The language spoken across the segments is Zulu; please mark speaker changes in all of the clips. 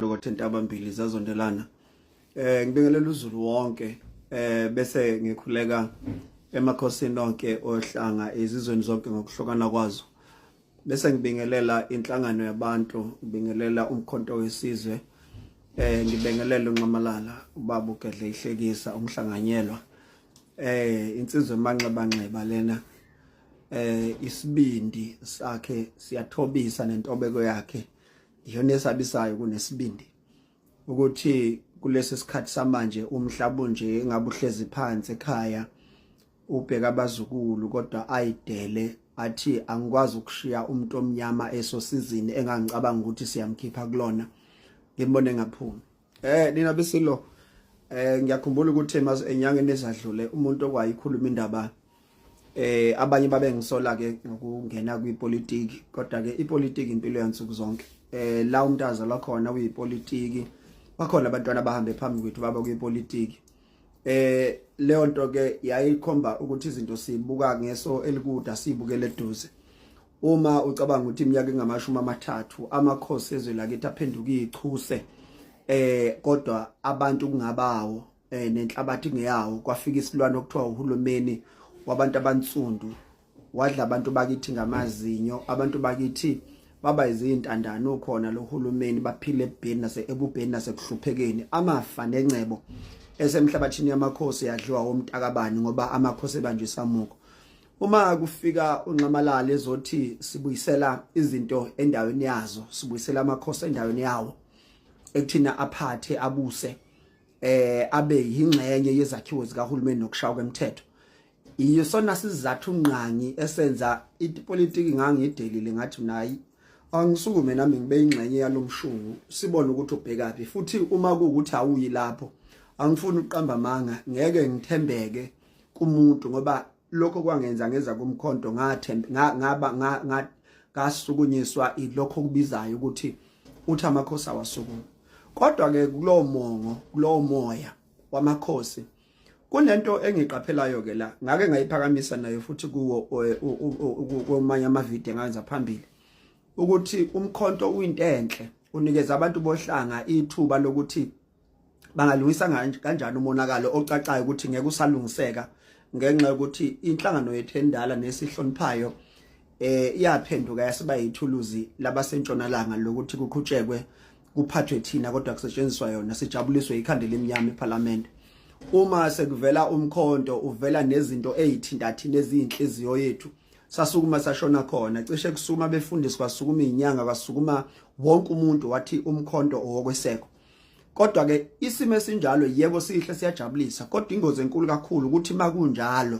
Speaker 1: Lokothe ntabambili zazondelana. Ngibingelela uZulu wonke, bese ngikhuleka emakhosini onke ohlanga, ezizweni zonke ngokuhlukana kwazo. Bese ngibingelela inhlangano yabantu, ngibingelela uMkhonto weSizwe. Ngibingelela uNxamalala, ubaba uGedle ihlekisa umhlanganyelwa. Insizwe emanxeba nxeba lena, isibindi sakhe siyathobisa, nentobeko yakhe iyona esabisayo kunesibindi, ukuthi kulesi sikhathi samanje umhlaba unje, engabe uhlezi phansi ekhaya ubheka abazukulu, kodwa ayidele athi angikwazi ukushiya umuntu omnyama esosizini engangicabanga ukuthi siyamkhipha kulona, ngimbone ngaphumi. Nina besilo, ngiyakhumbula ukuthi enyangeni ezadlule umuntu okwayikhuluma indaba, abanye babengisola ke ngokungena kwipolitiki, kodwa ke ipolitiki impilo yansuku zonke. La umuntu azalwa khona uyipolitiki, bakhona abantwana abahambe phambi kwethu baba kwipolitiki. Leyo nto ke yayikhomba ukuthi izinto sibuka ngeso elikude, sibukele eduze. Uma ucabanga ukuthi iminyaka engama-30 amakhosi ezwe lakithi aphenduka ichuse, kodwa abantu kungabawo, nenhlabathi ngeyawo, kwafika isilwane okuthiwa uhulumeni wabantu abansundu, wadla abantu bakithi ngamazinyo. Abantu bakithi baba izintandane ukhona lo hulumeni, baphile ebheni nase ebubheni nasekuhluphekeni. Amafa nengcebo esemhlabathini yamakhosi yadliwa womntakabani, ngoba amakhosi ebanjwe isamuko. Uma kufika uNxamalala ezothi sibuyisela izinto endaweni yazo, sibuyisela amakhosi endaweni yawo ekuthina aphathe, abuse, abe yingxenye yezakhiwo zikahulumeni nokushawa kwemthetho, iyisona sizathu ngqangi esenza ipolitiki ngangidelile, ngathi nayi angisukume nami ngibe ingxenye yalomshungu, sibone ukuthi ubhekaphi. Futhi uma kuwukuthi awuyi lapho, angifuni ukuqamba amanga, ngeke ngithembeke kumuntu, ngoba lokho kwangenza ngeza kumkhonto, ngathembe ngaba ngasukunyiswa ilokho okubizayo ukuthi uthi amakhosi awasukuma. Kodwa ke kulowo mongo, kulowo moya wamakhosi, kunento engiqaphelayo ke la, ngake ngayiphakamisa nayo futhi kuwo kwamanye amavidiyo engawenza phambili, ukuthi umkhonto uyinto enhle, unikeza abantu bohlanga ithuba lokuthi bangalungisa kanjani umonakalo ocacayo ukuthi ngeke usalungiseka, ngenxa yokuthi inhlangano yethu endala nesihloniphayo iyaphenduka yasiba yithuluzi labasentshonalanga lokuthi kuqhutshekwe kuphathwe thina, kodwa kusetshenziswa yona, sijabuliswe ikhanda elimnyama eParliament. Uma sekuvela umkhonto, uvela nezinto ezithinta thina, eziyinhliziyo yethu, sasukuma sashona khona. Cishe kusukuma befundisi, kwasukuma izinyanga, kwasukuma wonke umuntu, wathi umkhonto owokweseko. Kodwa ke isimo esinjalo, yebo, sihle, siyajabulisa, kodwa ingozi enkulu kakhulu ukuthi makunjalo,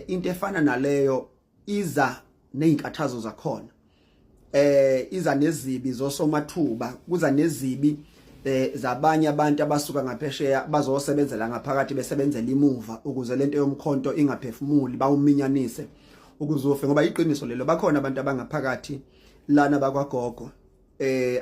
Speaker 1: into efana naleyo iza nezinkathazo zakhona, iza nezibi zosomathuba, kuza nezibi zabanye abantu abasuka ngaphesheya bazosebenzela ngaphakathi, besebenzela imuva ukuze lento yomkhonto ingaphefumuli, bawuminyanise ukuze ufe. Ngoba iqiniso lelo, bakhona abantu abangaphakathi lana bakwagogo,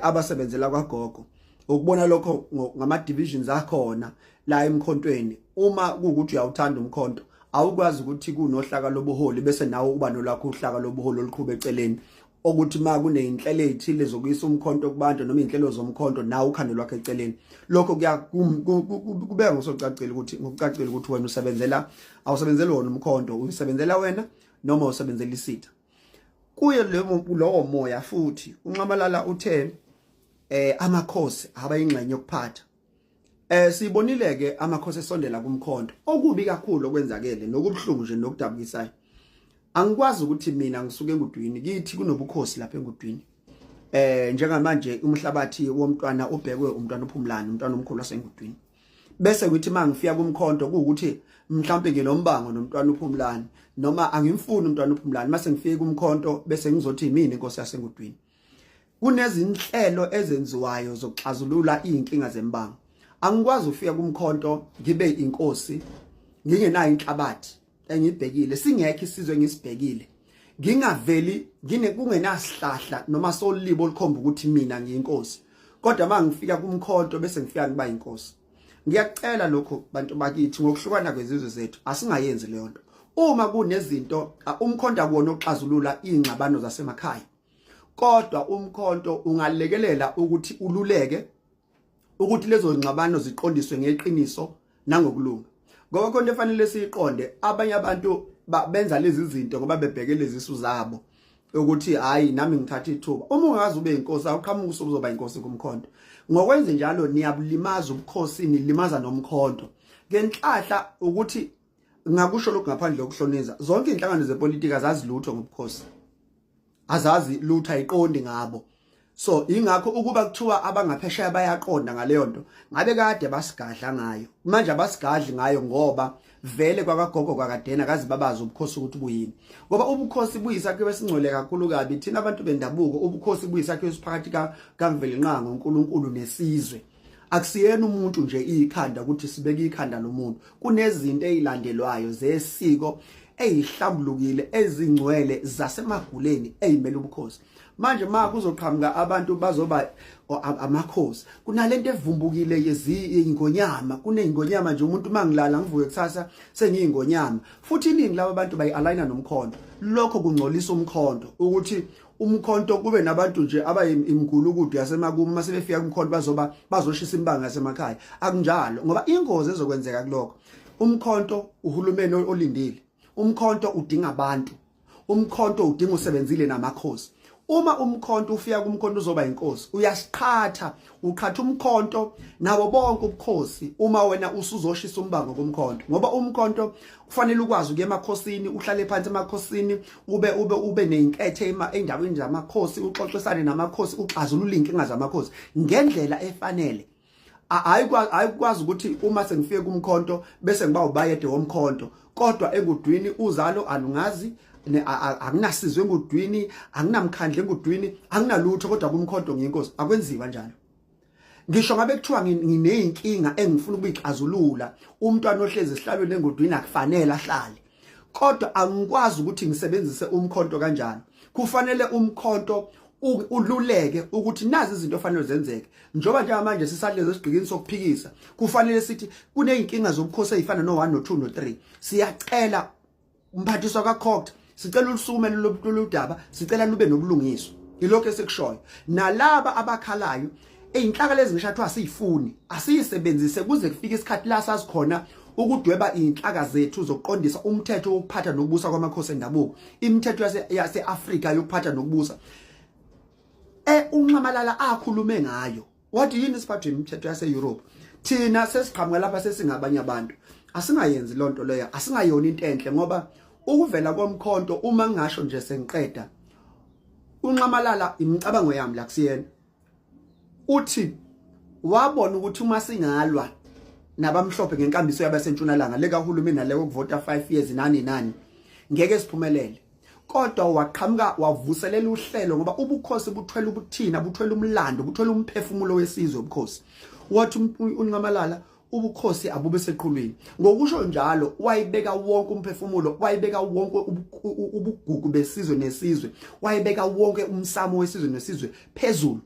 Speaker 1: abasebenzela kwagogo, ukubona lokho ngama divisions akhona la emkhontweni. Uma kuukuthi uyawuthanda umkhonto, awukwazi ukuthi kunohlaka lobuholi bese nawe uba nolakho uhlaka lobuholi oluqhubeka eceleni, okuthi ma kuneyinhlelo ezithile zokuyisa umkhonto kubantu noma inhlelo zomkhonto, nawe ukhando lwakho eceleni. Lokho kubeka ngosocacile ukuthi, ngokucacile ukuthi wena usebenzela, awusebenzeli wona umkhonto, usebenzela wena noma usebenzela isitha kuye lowo moya. Futhi uNxamalala uthe amakhosi abayingxenye yokuphatha. Sibonile ke amakhosi esondela kumkhonto. Okubi kakhulu okwenzakele nokubhlungu nje nokudabukisayo, angikwazi ukuthi mina ngisuke engudwini, kithi kunobukhosi lapha engudwini. Njengamanje umhlabathi womntwana ubhekwe umntwana uPhumlani, umntwana omkhulu wasengudwini, bese kuthi mangifika kumkhonto kuukuthi mhlawumbe nginombango nomntwana uPhumlani noma angimfuni umntwana uPhumlani, mase ngifike kumkhonto bese ngizothi mina inkosi yasengudwini. Kunezinhlelo ezenziwayo zokuxazulula izinkinga zembango. Angikwazi ufika kumkhonto ngibe inkosi ngingenayo inhlabathi engibhekile, singekho isizwe engisibhekile, ngingaveli ngine kungenasihlahla noma solibo olukhomba ukuthi mina ngiyinkosi, kodwa mangifika kumkhonto bese ngifika ngiba inkosi. Ngiyacela lokho, bantu bakithi, ngokuhlukana kwezizwe zethu, asingayenzi leyo nto. Uma kunezinto, umkhonto akuwona oxazulula ingxabano zasemakhaya. Kodwa umkhonto ungalekelela ukuthi ululeke ukuthi lezo ngxabano ziqondiswe ngeqiniso nangokulunga. Ngoba khona efanele siyiqonde, abanye abantu benza lezi zinto ngoba bebheke lezisu zabo ukuthi hayi, nami ngithatha ithuba. Uma ungazi ube inkosi, awuqhamuki usuzoba inkosi kumkhonto. Ngokwenze njalo niyabulimaza ubukhosi, nilimaza nomkhonto. Ngenhlahla ukuthi ngakusho lokhu ngaphandle kokuhloniza, zonke inhlangano zepolitika zazi lutho ngobukhosi, azazi lutho, ayiqondi ngabo. So ingakho ukuba kuthiwa abangaphesheya bayaqonda ngaleyo nto, ngabe kade basigadla ngayo. Manje abasigadli ngayo ngoba vele kwakagogo kwakadena kazi babazi ubukhosi ukuthi buyini, ngoba ubukhosi buyisakhiwo esingcwele kakhulu kabi. Thina abantu bendabuko, ubukhosi buyisakhiwo esiphakathi kaMvelinqangi uNkulunkulu nesizwe. Akusiyena umuntu nje ikhanda ukuthi sibeke ikhanda lomuntu, kunezinto ezilandelwayo zesiko ezihlambulukile, ezingcwele zasemaguleni ezimele ubukhosi. Manje ma kuzoqhamuka abantu bazoba amakhosi, kunalento evumbukile yezingonyama, kuneyingonyama nje. Umuntu mangilala ngivuke kusasa sengiyingonyama, futhi iningi laba bantu bayi-aligna nomkhonto. Lokho kungcolisa umkhonto, ukuthi umkhonto kube nabantu nje abayimgulukudu yasemakumu, mase befika kumkhonto bazoba bazoshisa imibanga yasemakhaya. Akunjalo, ngoba ingozi ezokwenzeka kulokho, umkhonto uhulumeni olindile, umkhonto udinga abantu, umkhonto udinga usebenzile namakhosi. Uma umkhonto ufika kumkhonto uzoba inkosi, uyasiqhatha, uqhatha umkhonto nabo bonke ubukhosi uma wena usuzoshisa umbango kumkhonto, ngoba umkhonto kufanele ukwazi ukuya emakhosini, uhlale phansi emakhosini, ube nezinkethe endaweni zamakhosi, uxoxisane namakhosi, uxazulule inkinga zamakhosi ngendlela efanele. Ayikwazi ukuthi uma sengifike kumkhonto bese ngiba ubayede womkhonto, kodwa engudwini uzalo alungazi, akunasizwe engudwini, akunamkhandla engudwini, akunalutho, kodwa kumkhonto ngiyinkosi. Akwenziwa njalo. Ngisho ngabe kuthiwa ngineyinkinga engifuna ukuyixazulula, umntwana ohlezi esihlalweni engudwini akufanele ahlale, kodwa angikwazi ukuthi ngisebenzise umkhonto kanjalo. Kufanele umkhonto ululeke ukuthi nazi izinto ofanele zenzeke. Njengoba njengamanje sisahlezi esigqikini sokuphikisa, kufanele sithi kuneyinkinga zobukhosi ezifana no-1, no-2, no-3, siyacela umphathiswa kaCogta, sicela ulusukumele lolu daba, sicela lube nobulungiswa. Ilokho esikushoyo. Nalaba abakhalayo, eyinhlaka lezi ngisho athiwa asiyifuni, asiyisebenzise kuze kufike isikhathi la sazi khona ukudweba iy'nhlaka zethu zokuqondisa umthetho wokuphatha nokubusa kwamakhosi endabuko, imithetho yase-Afrika yokuphatha nokubusa uNxamalala akhulume ngayo, wathi yini siphathwe imithetho yase-Europe. Thina sesiqhamuka lapha, sesingabanye abantu, asingayenzi lonto leyo, asingayona into enhle, ngoba ukuvela komkhonto, uma ngingasho nje sengiqeda, uNxamalala, imicabango yami la kusiyena, uthi wabona ukuthi uma singalwa nabamhlophe ngenkambiso yabasentshonalanga lekahulumeni nale kokuvota 5 years nani nani, ngeke siphumelele. Kodwa waqhamuka wavuselela uhlelo, ngoba ubukhosi buthwele ubuthina, buthwele umlando, buthwele umphefumulo wesizwe ubukhosi. Wathi uNxamalala ubukhosi abube seqhulwini. Ngokusho njalo wayibeka wonke umphefumulo, wayibeka wonke ubugugu besizwe nesizwe, wayibeka wonke umsamo wesizwe nesizwe phezulu,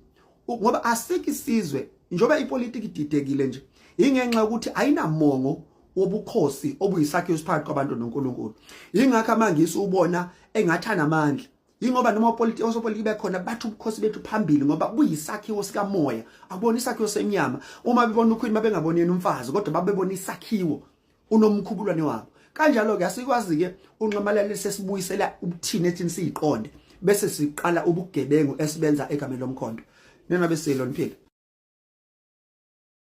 Speaker 1: ngoba asikho isizwe. Njengoba ipolitiki ididekile nje, ingenxa yokuthi ayinamongo wobukhosi obuyisakhiwo esiphakathi kwabantu noNkulunkulu. Ingakho amaNgisi ubona engathana amandla, yingoba noma opolitiki, osopolitiki bekhona, bathi ubukhosi bethu phambili, ngoba buyisakhiwo sikamoya, akubona isakhiwo senyama. Uma bebona uQueen babengaboni yena umfazi, kodwa babebona isakhiwo unomkhubulwane wabo. Kanjalo ke asikwazi ke unxamalala sesibuyisela ubuthini ethini siyiqonde, bese siqala ubugebengu esibenza egameni lomkhonto. Nina besilo niphila.